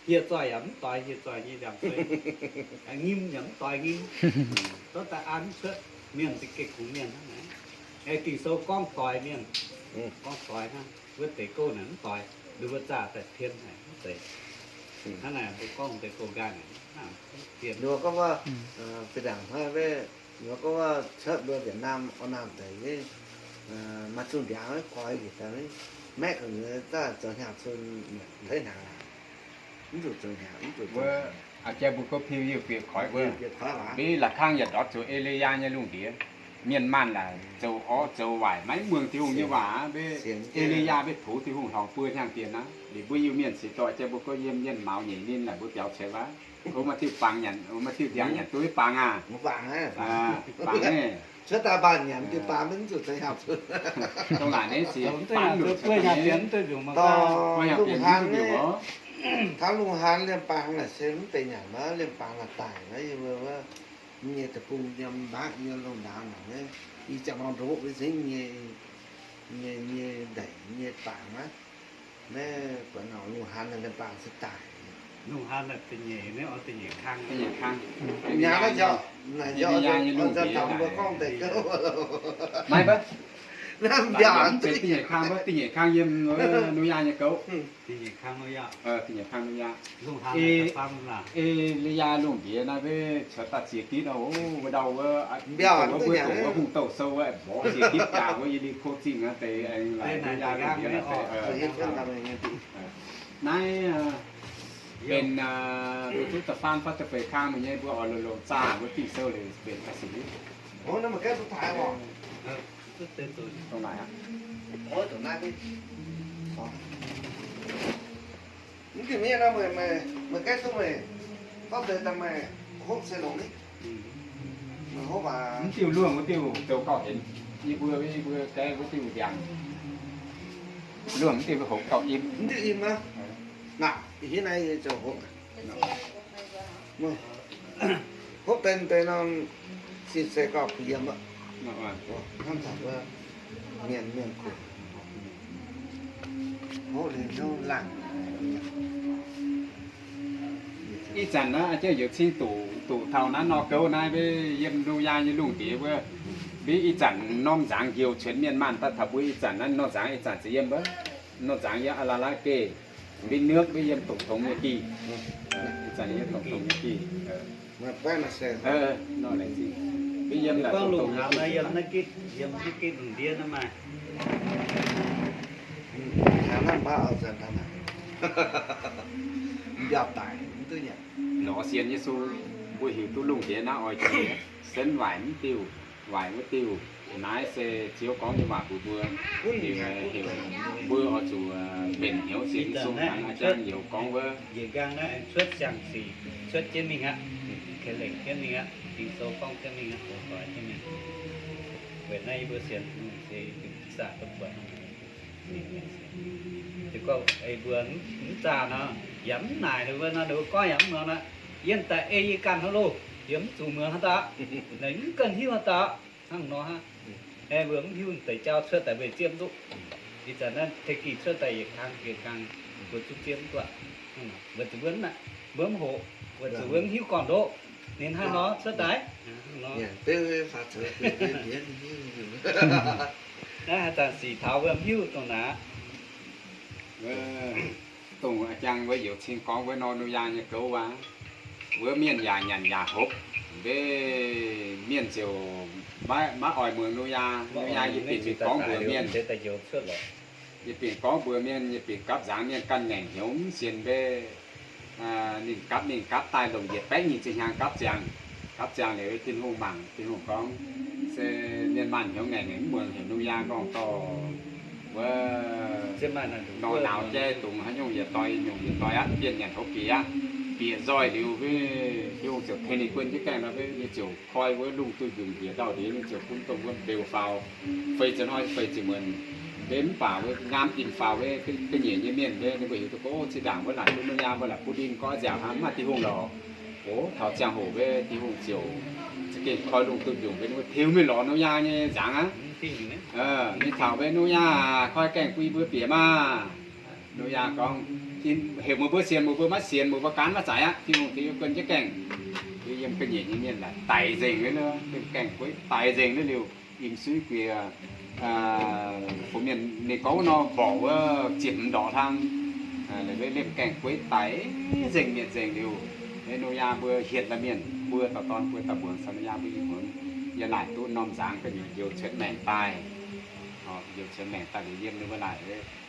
Hieh zoih yaac mv doix hieh zoih nyei ndiangx-zei. Nyim yaac mv doix nyim. Zorqv daaih an mv cuotv. Mienh za'gengh kungx mienh hnangv naaic. Ging-Sou gorngv doix mienh, gorngv doix hnangv. Wuov deix gouv naaic mv doix, ninh mbuo zaah daaih tien haic mv zeiz. Hnangv naaic mbuo gorngv deix gouv nqaang naaic, fiev gorngv wuov, fih ndaangc hnangv, ninh gorngv wuov cuotv mbuo Việt Nam, Việt Nam deix, maaih zungh ndiangx maiv koi njiec daaih, maeqv gu'nyuoz zaaih zoux hnyangx-cun, tov hnyangx aqv. Mv zuqc zoux hnyangx, mv zuqc zoux hnyangx. Jang mbuo gouv piu yie bieqc koiv wuov, mv la'kangv yaac ndortv zuqc E^li^yaa nyei lungh ndiev. Mienh maanh laaix zoux orv zoux waaic maiv muangx Tin-Hungh nyei waac. Mbe E^li^yaa mbe tov Tin-Hungh hlorngx buo hnyangx-dienx aqv. Liuz mbuo Iu-Mienh seix dorh jang mbuo gouv yiem mienh maux nyeic ninh laaix mbuo biaux ceix waac. Maaih diuh bangc nyanc, maaih diuh ndiangx nyanc duqv maiv bangc aqv. Bangc, cuotv daaih mbaanh nyanc diuh bangc mv zuqc zoux hnyangx-cun. Dongh naaic naaiv sic, taux lungh haan liemh bangc naaic se mv deix nyanc maiv liemh bangc naaic daic naaiv, yie mbuo wuov nyei deic-bung yiem mbaatv nyei lungh ndaauv naaic, ih ziangh nor ndoqv nyei, nyei, nyei ndeic nyei bangc aqv. Naaiv buatc nor lungh haan liemh bangc se daic. Lungh haan da'nyeic, da'nyeic kang, mbuo gorngv deix gouv. Maiv, mv zeiz da'nyeic kang, da'nyeic kang yiem Nuyaa nyei gouv. E^li^yaa lungh ndiev naaiv, mbe caux daaih ziex gitv oc, wuov ndau wuov, wuov hungh douh sou wuov, mborqv ziex gitv jaax wuov, Ye^li^ko Zingh naaiv deix, Nuyaa lungh ndiev naaiv deix. Naaiv benx mbuo duqv da'faam fai da'feix kang mingh nyei, mbuo oix longc longc zaah mbuo Ging-Sou liuz benx da'sic. Mv diuh mienh meih, meih gaeqv duqv meih, gorngv deix daaih meih hopv se longx ni. Meih hopv aqv. Mv diuh luonh wuov diuh zoux gauh henx. Yie mbuo, yie mbuo gaeqv wuov diuh ndiangx. Luonh mv diuh hopv gauh im. Mv diuh im aqv. Naaic, ih hiuv naaiv yie zoux hopv. Hopv deix deix norm sin se gauh kuh yiem aqv. Hnamv taux wuov mienh, mienh kuh. Hopv liuz hnyouv laangh. Ih zanc naaiv, a'jang youz cing duqv, duqv taux naaiv nor gouv naaiv, mbe yiem Nuyaa nyei lungh ndiev wuov, mbe ih zanc norm nzangx njoux cuotv mienh maanh daaih taux mbuo ih zanc naaiv nor nzangx ih zanc za'yiem wuov, nor nzangx yiem Alaska geh, mbe nuoqv mbe yiem dongc tongx nyei gih. Ih zanc yiem dongc tongx nyei gih. Mbe yiem dongc tongx nyei gih. Yiem naaiv gitv lungh ndiev naaiv maaih. Mbiauh daic mv duqv nyanc. Lorz sienx Yesu, mbuo heuc duqv lungh ndiev naaiv oix jiex, senv waaic mv diuh, waaic wuov diuh. Naaiv se Ziouv gorngv nyei waac mbuox mbuo. Heuc, heuc mbuo oix zuqc mbenc hnyouv sienx Yesu. Hnangv a'jang youz gorngv wuov, njiec nqaang naaiv aengx cuotv siang-sic, cuotv jienv mingh aqv. Keix lengc jienv mingh aqv. Ging-Sou gorngv jienv mingh aqv, doix jienv mingh. Weic naaiv yie mbuo sienx Tin-Hungh se zaah duqv buatc. Gorngv mbuo mv zaah nor, yaac mv naaic ninh mbuo nor, ninh mbuo gorngv yaac mv muangx nor, yiem daaih ei yie ganh hnangv loh, yie mv zuqc muangx haaix dauh, naaic mv ganh hiuv haaix dauh, hnangv nor hnangv. Aeqv, mbuo mv hiuv deix jauv cuotv daaih mbuo ziepv nduqv. Ih zanc naaiv Taiv Gih cuotv daaih yietc kang yietc kang, mbuo zungv ziepv mv duqv. Weic zuqc mbuo mv, mbuo mv hoqc, weic zuqc mbuo mv hiuv gorn-ndoqv. Ninh hnangv nor cuotv daaih. Naaiv haaix zanc sic taux mbuo mv hiuv dongh naaiv. Dongh a'jang wuov youz cing gorngv wuov nor, Nuyaa nyei gouv aqv. Wuov mienh yaac nyanc yaac hopv. Mbe mienh ziouc maiv, maiv oix muangx Nuyaa. Nuyaa yie binc mingh gorngv mbuox mienh. Yie binc gorngv mbuox mienh, yie binc gapv nzangx mienh ganh ngaengc hnyouv mv sienx mbe. Ninh gapv, ninh gapv daaih longc yietc baeqv nyic ziepc hnyangx gapv ziangx. Gapv ziangx liuz Tin-Hungh mangc, Tin-Hungh gorngv, se mienh maanh hnyouv ngaengc mv muangx heuc Nuyaa gorngv dorh wuov nor nauz jaiv dungx haaix nyungc yietc doix nyungc yietc doix aqv, bienh nyanc hopv bieqc aqv. Bieqc nzoih liuz, Tin-Hungh ziouc tengx ninh buonv jienv gaengh nor, ninh ziouc koi wuov lungh duih mbiungc njiec ndau ndiev, ninh ziouc bun dongh wuov mbeux faaux feix ziepc hnoi feix ziepc muonz. Mbe mv baac wuov ngaam dinh faaux wuov ga'nyiec nyei mienh, ninh mbuo heuc duqv gorngv zinh ndaangc wuov laaic duqv Nuyaa, mbuo laaic butv ndin gorngv nziaauc hnangv, mv maaih Tin-Hungh lorqc. Oc, taux ziangh hoc wuov Tin-Hungh ziouc za'gengh koi lungh duih mbiungc mbe ninh mbuo tengx mingh lorz Nuyaa nyei nzangc aqv. Ninh taux mbe, Nuyaa, koi gaengh bun yie mbuo bieqc maah. Nuyaa gorngv, Heuc meih mbuo sienx, meih mbuo maiv sienx, meih mbuo gaanv maiv zaic aqv. Tin-Hungh tengx yie mbuo guen jienv gaengh. Yiem ga'nyiec nyei mienh laaic daix nzengc, liemh gaengh gueiv daix nzengc liuz, liuz im sui guiex fu mienh ninh gorngv nor mborqc wuov ziepc hmz ndorqc hlang, liemh gaengh gueiv daix nzengc mietc nzengc liuz, Noyaa mbuo hietc la'mienh buo dauh dorn buo dauh mbuangz caux Noyaa mbuo i hmuangx, yiem laaic duqv norm nzangx gu'nyuoz njoux cuotv maengc daaih. Njoux cuotv maengc daaih liuz yiem ninh mbuo laaic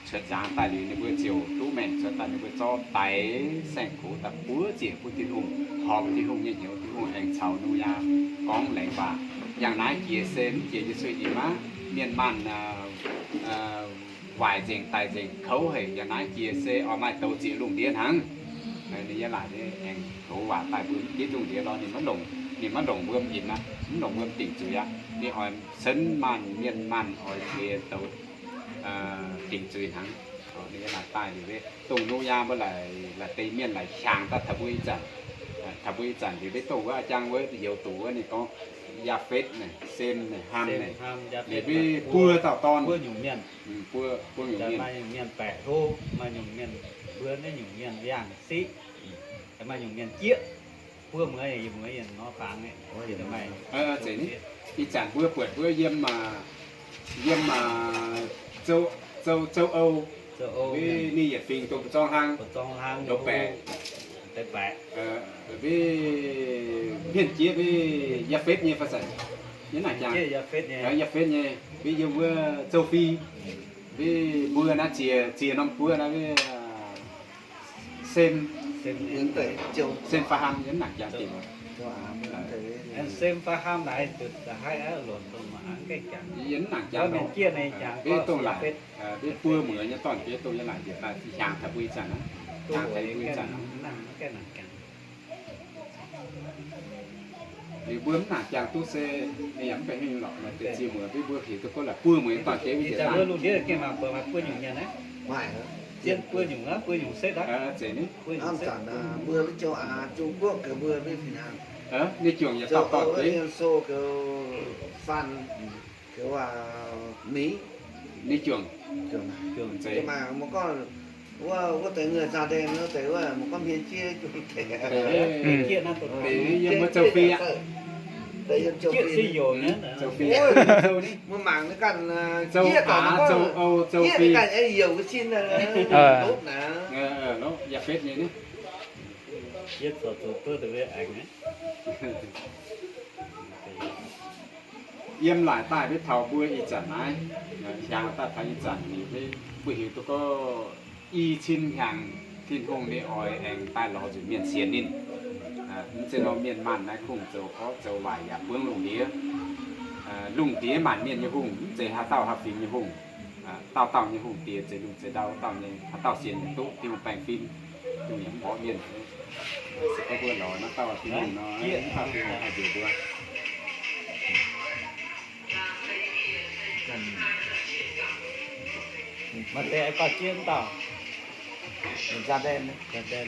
cuotv nzangx daaih liuz ninh mbuo ziouc duqv maengc cuotv daaih ninh mbuo zorqv daix saeng-gox daaih buov ziec bun Tin-Hungh, horpc Tin-Hungh nyei hnyouv, Tin-Hungh aengx caux Noyaa gorngv laengz waac. Yangh naaiv jiex se mv jiex nyei cuiv-imx aqv. Mienh maanh waaic nzengc daic nzengc kouv haic, yangh naaiv jiex se oix maaih douz zieqc lungh ndiev hnangv. Ninh yiem laaic aengx goux waac daaih mbuo mv giv lungh ndiev lorz ninh maiv longc, ninh maiv longc wuom imx aqv, mv longc wuom dingc zuiz aqv. Ninh oix senv maanh mienh maanh oix jiex douz dingc zuiz hnangv. Ninh yiem laaic daaih liuz, dongh Noyaa mbuo laaic, laaic deix mienh laaic hiaangx daaih taux mbuo ih zanc, taux mbuo ih zanc liuz, mbuo dongh wuov a'jang wuov youz doqc wuov ninh gorngv Yaafetv naaic, Sem naaic, Ham naaic, liuz mbuo buo dauh dorn, buo nyungc mienh, buo, buo nyungc mienh, maaih nyungc mienh baeqc hlo, maaih nyungc mienh mbuo naaiv nyungc mienh yangh siqv, maaih nyungc mienh jieqv, buo mueiz, mueiz yienc nor fangx, zeiz, ih zanc mbuo buatc mbuo yiem, yiem châu, châu, châu Âu, ninh yietc fingx dongh mbu'zorng hlang, loz baeqc, mbuo hmien jieqv mbuo Yaafetv nyei fai zanc, yiem naaic jangx, Yaafetv nyei, mbuo yiem wuov châu Phi, mbuo, mbuo naaiv ziex, ziex norm guoqv naaiv, Sem, Sem fai Ham, yiem naaic jangx dingc. Sem fai Ham naaic, yiem naaic jangx, mbuo dongh laaic, mbuo buo mueiz nyei dorn-jueiv dongh yiem naaic njiec daaih hiaangx taux mbuo ih zanc aqv. Hiaangx taux mbuo ih zanc aqv. Liuz mbuo mv nangc jangx duqv se, ninh yaac mv benx haaix nyungc lorqc, maaih deix ziex mueiz, mbuo, mbuo heuc duqv gorngv laaic buo mueiz dorn-jueiv mbuo njiec daaih. Maaih, buo nyungc, buo nyungc setv aqv. Zeiz ni. Hnangv zanc mbuo mv Châu Á, Trung Quốc gaax mbuo mv fih hnangv. Ninh juangc yietc dauh dorn-jueiv. Liên Xô gaax, Fran gaax, Mỹ. Ninh juangc. Maaih, mbuo gorngv, wuov, wuov deix ngui Da Đen wuov deix wuov, mbuo gorngv hmien jieqv juangc deix. Deix yiem wuov châu Phi aqv. Deix yiem châu Phi. Châu Phi. Mbuo mangc naaiv ganh, châu Á, châu Âu, châu Phi ganh, youc ga'sin lopv naaic. Yaafetv nyei ni. Yiem laaic daaih mbuo taux mbuo ih zanc naaiv, hiaangx daaih taux ih zanc, mbuo heuc duqv gorngv i cin hnyangx, Tin-Hungh ninh oix aengx daaih lorz nzunc mienh sienx ninh. Mv zeiz nor mienh maanh naaiv kungx zoux orqv zoux waaic yaac buangv lungh ndiev. Lungh ndiev maanc mienh nyei hungh, mv zeiz haaix dauh haaix fingx nyei hungh. Dauh dauh nyei hungh diex zeix lungh zeix ndau, dauh nyei haaix dauh sienx yaac duqv, Tin-Hungh baengh fim, Tin-Hungh yaac mv orqv mienh. Se gorngv mbuo lorz naaiv dauh Tin-Hungh nor, mv baac Tin-Hungh haih njoux mbuo. Maaih deix gauh jieqv dauh. Jaa-den, jaa-den.